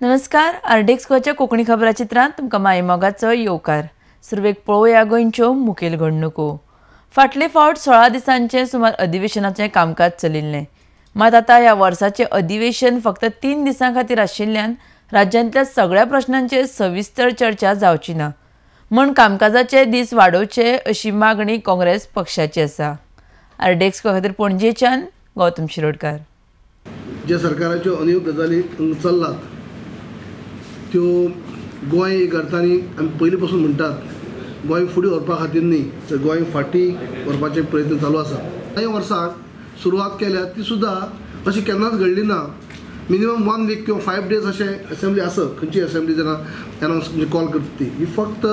नमस्कार, आरडीएक्स गोवाच्या कोंकणी खबराचित्रांत तुमकां मायमोगाचो येवकार. सुरवेक पळोवया गोंयच्यो मुखेल घडणुको. फाटले फावट 16 दिसांचें सुमार अधिवेशनाचें कामकाज चलिल्लें, मात आतां ह्या वर्साचें अधिवेशन फक्त 3 दिसां खातीर आशिल्ल्यान राज्यांतल्या सगळ्या प्रश्नांचेर सविस्तर चर्चा जावची ना म्हूण कामकाजाचे दीस वाडोवचे अशी मागणी काँग्रेस पक्षाची आसा. आरडीएक्स गोवा खातीर पणजेच्यान गौतम शिरोडकर. जे सरकाराच्यो अनेक गजाली चल्लात त्यो गोंय एक अर्थान आमी पयलीं पासून म्हणटात गोंय फुडें व्हरपा खातीर न्ही तर गोंय फाटीं व्हरपाचे प्रयत्न चालू आसा. कांय वर्साक सुरवात केल्या ती सुद्दां अशी केन्नाच घडली ना. मिनिमम 1 वीक किंवा 5 डेज अशें एसेंब्ली आसत, खंयची एसेंब्ली जेन्ना अनावन्स म्हणजे कॉल करता ती ही फक्त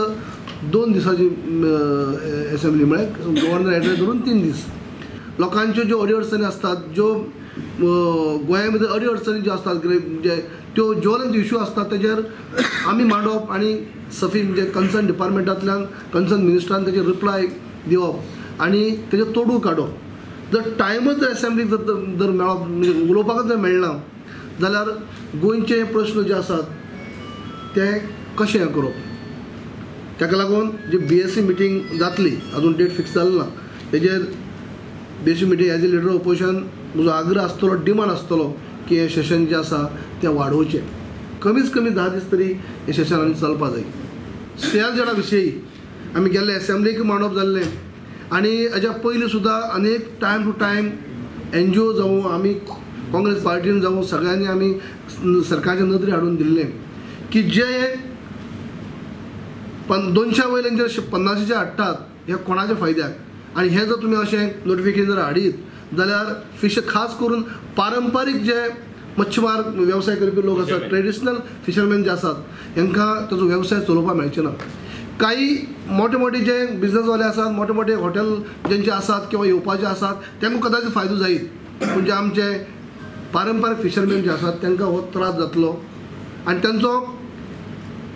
2 दिसांची एसेंब्ली, म्हळ्यार गव्हर्नर एड्रेस धरून 3 दीस. लोकांच्यो ज्यो अडी अडचणी आसतात, ज्यो गोंया भितर अडी अडचणी ज्यो आसतात म्हणजे त्यो ज्वलंत इशू आसतात तेजेर आमी मांडप आनी सफी म्हणजे कन्सर्न डिपार्टमेंटांतल्यान कन्सर्न मिनिस्टरान तेजेर रिप्लाय दिवप आनी तेजेर तोडू काडप. जर टायमच जर एसेंब्लीक जर मेळप म्हणजे उलोवपाकच जर मेळना जाल्यार गोंयचे प्रश्न जे आसात ते कशें हें करप. ताका लागून जी बीएससी मिटींग जातली, अजून डेट फिक्स जाली ना, तेजेर BSc meeting as a leader of opposition म्हजो आग्रह आसतलो, डिमांड आसतलो की हें सेशन जें आसा तें वाडोवचें. कमीत कमी 10 दीस तरी हें सेशन आनी चलपा जाय. सीआरझेडा विशयी आमी गेल्ले एसेंब्लीक मांडप जाल्लें आनी हेज्या पयलीं सुद्दां अनेक टायम टू टायम एनजीओ जावं आमी काँग्रेस पार्टीन जावं सगळ्यांनी आमी सरकारच्या नदरे हाडून दिल्लें की जे 200 वयल्यान जे 50 हाडटात हे कोणाच्या फायद्याक, आनी हे जर तुमी अशें नोटिफिकेशन जर हाडीत जाल्यार फिश खास करून पारंपारीक जे मच्छीमार वेवसाय करपी लोक आसात, ट्रेडिशनल फिशरमॅन जे आसात, हेंकां ताजो वेवसाय चलोवपाक मेळचे ना. काही मोठे मोठे जे बिजनसवाले आसात, मोठे मोठे हॉटेल जेंचे आसात किंवा येवपाचे आसात तांकां कदाचित फायदो जायत, पूण जे आमचे पारंपारीक फिशरमॅन जे आसात तांकां हो त्रास जातलो आनी तांचो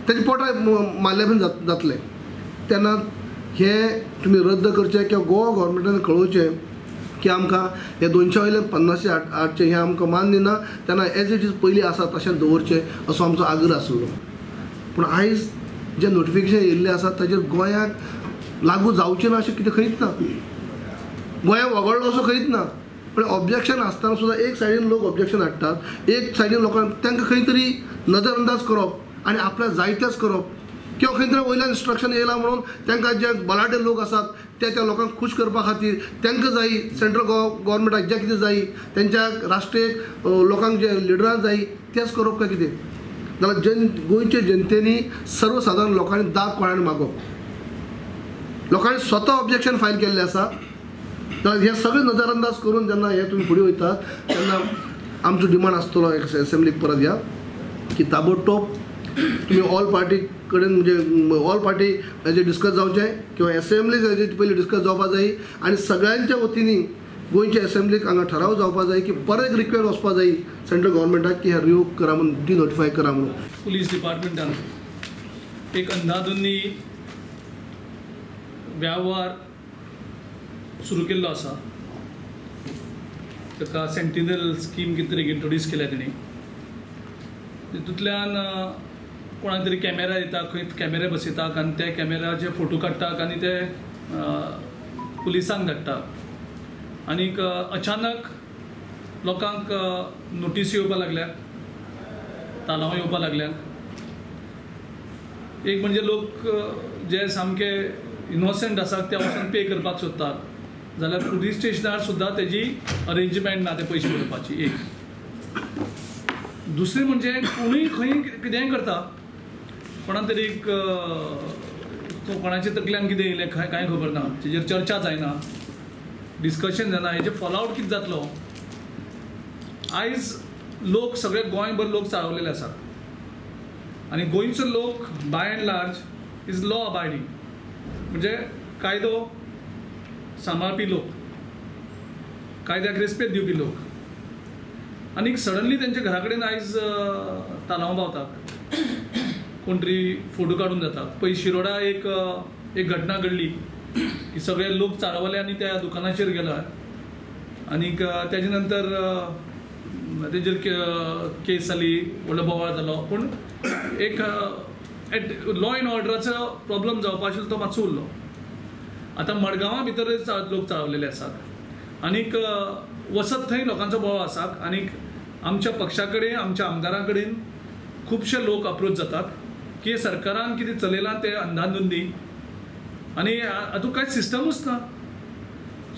तेजे पोटाक मारले बीन जातलें. तेन्ना हे तुमी रद्द करचें किंवा गोवा गव्हर्मेंटान कळोवचें की आमकां हे 200 वयल्यान 50 हाडचें हें आमकां मान्य ना, तेन्ना एज it is पयलीं आसा तशें दवरचें असो आमचो आग्रह आसलो. पूण आयज जें नोटिफिकेशन येयल्लें आसा ताजेर गोंयाक लागू जावचें ना अशें कितें खंयच ना, गोंयाक वगळ्ळो असो खंयच ना. पण ऑब्जेक्शन आसतना सुद्दां एक सायडीन लोक ऑब्जेक्शन हाडटात, एक सायडीन लोकांक तांकां खंय तरी नदर अंदाज करप आनी आपल्याक जाय तेंच करप किंवा खंय तरी वयल्यान इन्स्ट्रक्शन येयलां म्हणून तांकां जे बलाढ्य लोक आसात ते त्या लोकांक खूश करपा खातीर तांकां जायी सेंट्रल गव्हर्मेंटाक जें कितें जायी तेंच्या राष्ट्रीय लोकांक जे लिडरांक जायी तेंच करप काय कितें. जाल्यार गोंयचे जनतेनी सर्वसादारण लोकांनी दाद कोणाक मागप, लोकांनी स्वता ऑब्जेक्शन फायल केल्लें आसा. जाल्यार हे सगळे नदरअंदाज करून जेन्ना हे तुमी फुडें वयतात तेन्ना आमचो डिमांड आसतलो एसेंब्लीक परत या की ताबडतोब तुमी ऑल पार्टी कडेन म्हणजे ऑल पार्टी हेजेर डिस्कस जावचें किंवा एसेंब्ली हेजेर पयलीं डिस्कस जावपा जाय आनी सगळ्यांच्या वतीनी गोंयच्या एसेंब्लीक हांगा ठराव जावपा जाय की परत एक रिक्वेस्ट वचपा जाय सेंट्रल गव्हर्मेंटाक की हें रिवोक करा म्हणून, डिनोटिफाय करा म्हणून. पुलीस डिपार्टमेंटान एक अंदाधुंदी वेव्हार सुरू केल्लो आसा. ताका सेंटिनल स्कीम कितें तरी इंट्रोड्यूस केल्या तेणी. तितूंतल्यान कोणाक तरी कॅमेरा दिता, खंय कॅमेरे बसयतात आनी ते कॅमेराचे फोटो काडटात आनी ते पुलिसांक धाडटा. आनीक अचानक लोकांक नोटीस येवपाक लागल्या, तालांव येवपाक लागल्या. एक म्हणजे लोक जे सामके इनोसंट आसात ते वचून पे करपाक सोदतात, जाल्यार पुलीस स्टेशनार सुद्दां तेजी अरेंजमेंट ना ते पयशे भरपाची. एक दुसरें म्हणजे कोणूय खंय कितेंय करता, कोणा तरी कोणाच्या तकल्यान कितें येयलें कांय खबर ना, तेजेर चर्चा जायना, डिस्कशन जायना, हेजेर फॉलोआउट कितें जातलो. आयज लोक सगळे गोंयभर लोक चाळवलेले आसात आनी गोंयचो लोक by and large is law abiding, म्हणजे कायदो सांबाळपी लोक, कायद्याक रेस्पेद दिवपी लोक. आनी सडनली तेंच्या घरा कडेन आयज तालांव पावतात, कोण तरी फोटो काडून जाता. पयलीं शिरोडा एक एक घटना घडली की सगळे लोक चाळवले आनी त्या दुकानाचेर गेला आनीक तेजे नंतर तेजेर केस जाली, व्हडलो बोवाळ जालो, पूण एक लॉ एंड ऑर्डराचो प्रॉब्लम जावपा आशिल्लो तो मातसो उरलो. आतां मडगांवा भितर लोक चाळवलेले आसात आनीक वसत थंय लोकांचो बोवाळ आसा आनीक आमच्या पक्षा कडेन, आमच्या आमदारां कडेन खुबशे लोक अप्रोच जातात की सरकारान कितें चलयलां तें अंदाधुंदी आनी हातूंत कांय सिस्टमूच ना.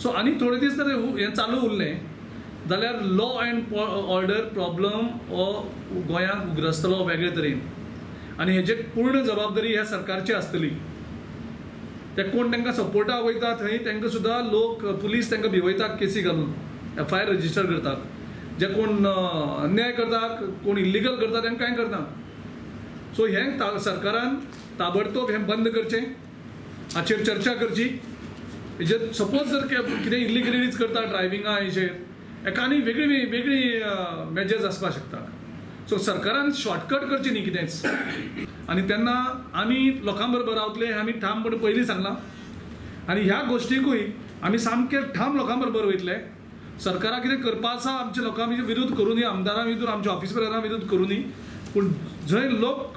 सो आनी थोडे दीस जर हें चालू उरलें जाल्यार लॉ एंड ऑर्डर प्रॉब्लम हो गोंयांक उग्रसतलो वेगळे तरेन आनी हेजे पूर्ण जबाबदारी ह्या सरकारची आसतली. ते कोण तांकां सपोर्टाक वयता थंय तांकां सुद्दां लोक पुलीस तांकां भिवयतात, केसी घालून एफ I R register करतात. जे कोण अन्याय करता, कोण इल्लिगल करता तांकां कांय करना. सो हें सरकारान ताबडतोब हें बंद करचें, हाचेर चर्चा करची. हेजेर सपोज जर कितें इल्लिगलिटीज करता ड्रायविंगा हेजेर एका आनी वेगळी वेगळी मेजर्स आसपाक शकता. सो सरकारान शॉर्टकट करची न्ही कितेंच. आनी तेन्ना आमी लोकां बरोबर रावतले हें आमी ठामपणे पयलीं सांगलां आनी ह्या गोश्टीकूय आमी सामके ठाम लोकां बरोबर वयतले. सरकाराक कितें करपा आसा आमच्या लोकां विरुद्ध करूं, आमदारां विरुद्ध, आमच्या ऑफिस बेरां विरुद्ध करूं, पूण जंय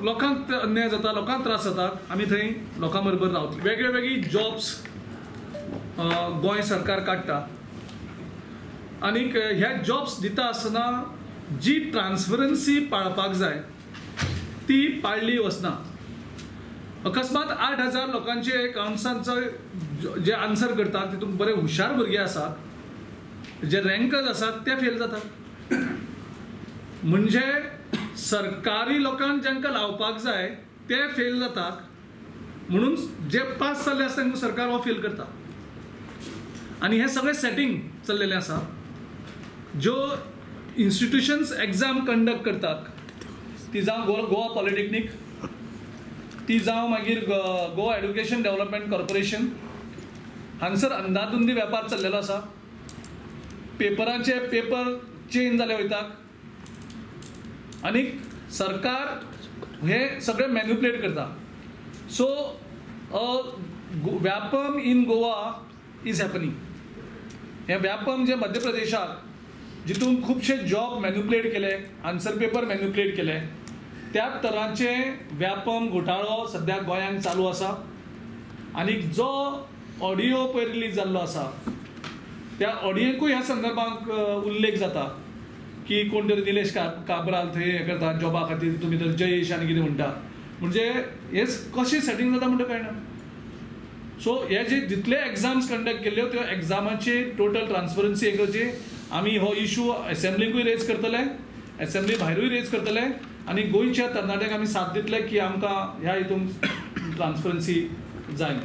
लोकांक अन्याय जाता, लोकांक त्रास जाता, आमी थंय लोकां बरोबर रावतले. वेगळे वेगळी जॉब्स गोंय सरकार काडटा आनीक ह्या जॉब्स दिता आसतना जी ट्रान्सपरन्सी पाळपाक जाय ती पाळली वचना. अकस्मात 8,000 लोकांचे अकाउंट्सांचो जे आन्सर करतात तितूंत बरे हुशार भुरगे आसात, जे रँकर्स आसात ते फेल जातात. म्हणजे सरकारी लोकांक जांकां लावपाक जाय ते फेल जातात, म्हणून जे पास जाल्ले आसा तांकां सरकार हो फेल करता. आनी हें सगळें सेटींग चल्लेलें आसा. ज्यो इन्स्टिट्युशन्स एग्जाम कंडक्ट करतात ती जावं गोवा पॉलिटेक्नीक, ती जावं मागीर गोवा एड्युकेशन डेव्हलपमेंट कॉर्पोरेशन, हांगसर अंदाधुंदी वेपार चल्लेलो आसा. पेपरांचे पेपर चेंज जाले वयतात आनी सरकार हे सगळें मॅन्युपुलेट करता. So Vyapam in Goa is happening. हें व्यापम जे मध्य प्रदेशाक जितून खुबशे जॉब मॅन्युपुलेट केले, आन्सर पेपर मॅन्युपुलेट केले, त्या तरांचे व्यापम घोटाळो सद्या गोंयांत चालू आसा. आनी जो ऑडियो पयर रिलीज जाल्लो आसा त्या ऑडियोकूय ह्या संदर्भात उल्लेख जाता की कोण तरी निलेश काब्राल थंय हें करता जॉबा खातीर, तुमी तर जयेश आनी कितें म्हणटा, म्हणजे हें कशें सेटींग जाता म्हणटा कळना. सो हे जे जितले एग्जाम्स कंडक्ट केल्ल्यो त्यो एग्जामाची टोटल ट्रान्सपरन्सी हे करची. आमी हो इशू एसेंब्लीकूय रेज करतले, एसेंब्ली भायरूय रेज करतले आनी गोंयच्या तरणाट्यांक आमी साथ दितले की आमकां ह्या हितून ट्रान्सपरन्सी जाय.